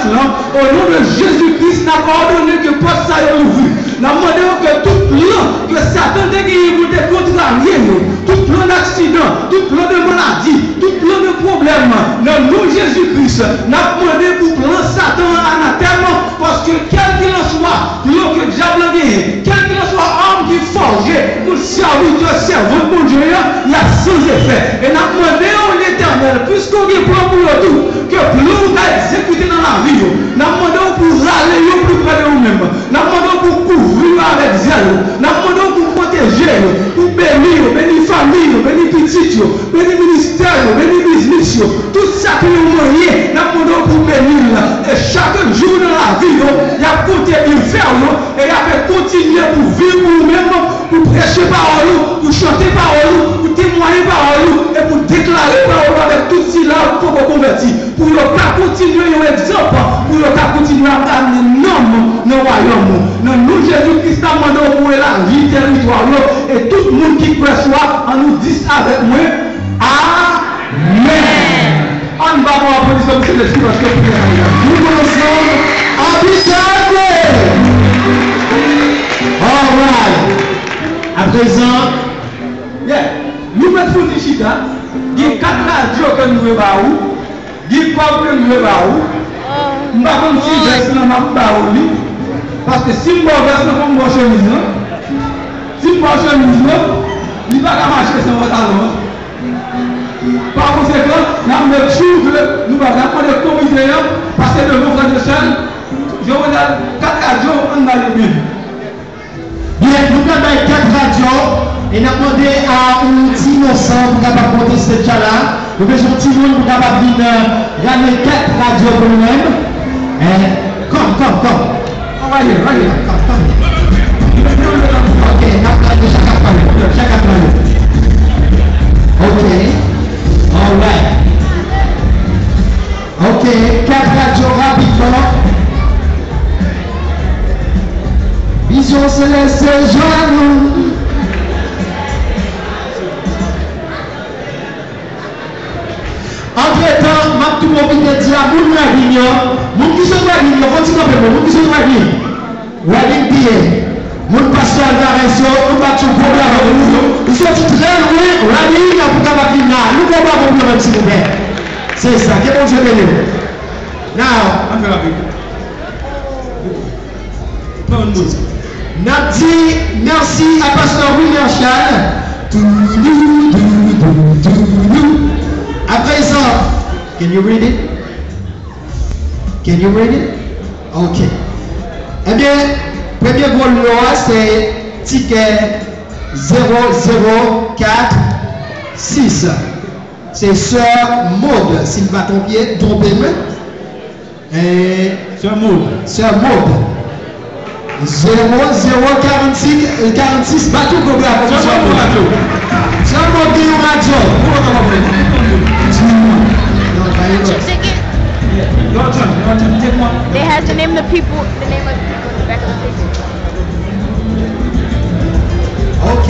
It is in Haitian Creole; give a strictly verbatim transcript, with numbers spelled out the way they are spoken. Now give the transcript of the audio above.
Lan, o non de Jezi Kris, n ap òdone ke pòt sa yo louvri. N ap mande w ke tout plan ke Satan te genyen pou te kontrarye yo, tout plan d'aksidan, tout plan de maladi, tout plan de pwoblèm, nan non Jezi Kris, n ap mande pou plan Satan an anatèm, paske kèlkelanswa plan ke dyab lan genyen, kèlkelanswa arm ki fòje kont sèvitè, sèvant Bondye an, y ap san efè. E n ap mande w, Letènèl, piske w gen plan pou yo tou, ke plan w ta egzekite nan lavi yo. N ap mande w pou w rale yo pli pre de ou menm. N ap mande w pou w kouvri yo avèk zèl ou. N ap mande w pou w pwoteje yo, pou w beni yo, beni fanmi yo, beni pitit yo, beni ministè yo, beni biznis yo. Tout sa ke yo manyen, n ap mande w pou w beni l. E chak jou nan lavi yo, y ap konte byenfè w yo, e y ap kontinye pou viv pou ou menm, pou preche pawòl ou, pou chante pawòl ou, pou temwaye pawòl ou, e pou deklare pawòl ou avèk tout sila k poko konvèti, pou yo ka kontinye yon egzanp, pou yo ka kontinye ap ramenn nanm nan wayòm ou. Nan non Jezi Kris, n ap mande w pou w elaji tèritwa yo, e tout moun ki kwè swa, ann nou di sa avèk mwen, amèn. Ann ba Bondye aplodisman pou Sentespri paske priyè sa li la. Nou pran ansanm, Happy Sunday! Alright. Aprezan, yeah, nou mèt fouti chita. Gen kat radyo ke nou dwe ba ou. Gen kòb ke nou dwe ba ou. M pa konn si vès lan m ap ba ou li. Paske si m ba w vès lan, fò m ba w chemiz lan. Si m ba w chemiz lan, li pa ka mache san pantalon an. Pa konsekan, n ap make sure ke nou pa, n ap mande komite an pase devan frè Jochèl, Jovenel, kat radyo, ann ba yo byen. Byen, nou pral bay kat radyo, e n ap mande a yon ti inosan pou kapab monte stage la. Nou bezwen yon timoun pou kapab vin, euh, rale kat radyo pou nou menm. Eh, come, come, come. Oh, right here, right here. Come, come. Ok, n ap gade chak ap pale. Chak ap pale. Ok. Alright. Ok, kat radyo rapidman. Vizyon selès se jwa nou. Antretan, m ap tou pwofite di a moun Reading yo, moun ki sot Reading yo, fò ti kanpe mwen, moun ki sot Reading. Reading P A. Moun pastè Alvarez yo, nou bat yon gwo bravo pou nou. Nou soti trè lwen, Reading, pou kapab vin la. Nou gwo bravo pou yo menm, silvouplè. Se sa, ke Bondye beni w. Now, ann fè rapid. Pran yon nout. N ap di mèsi a pastè Wilner Charles. Doudou, doudou, doudou. Aprezan, can you read it? Can you read it? Ok. Ebyen, premye gwo lo a se tikè zewo zewo kat sis. Se sè Maud, si m pa twonpe, twonpe mwen. Eh, sè Maud. Sè Maud. Zewo zewo karannsenk, eh, karannsis, bat yon gwo bravo pou sè Maud. Sè Maud gen yon radyo. They has the name of the people, the name of the people in the back of the picture. Ok,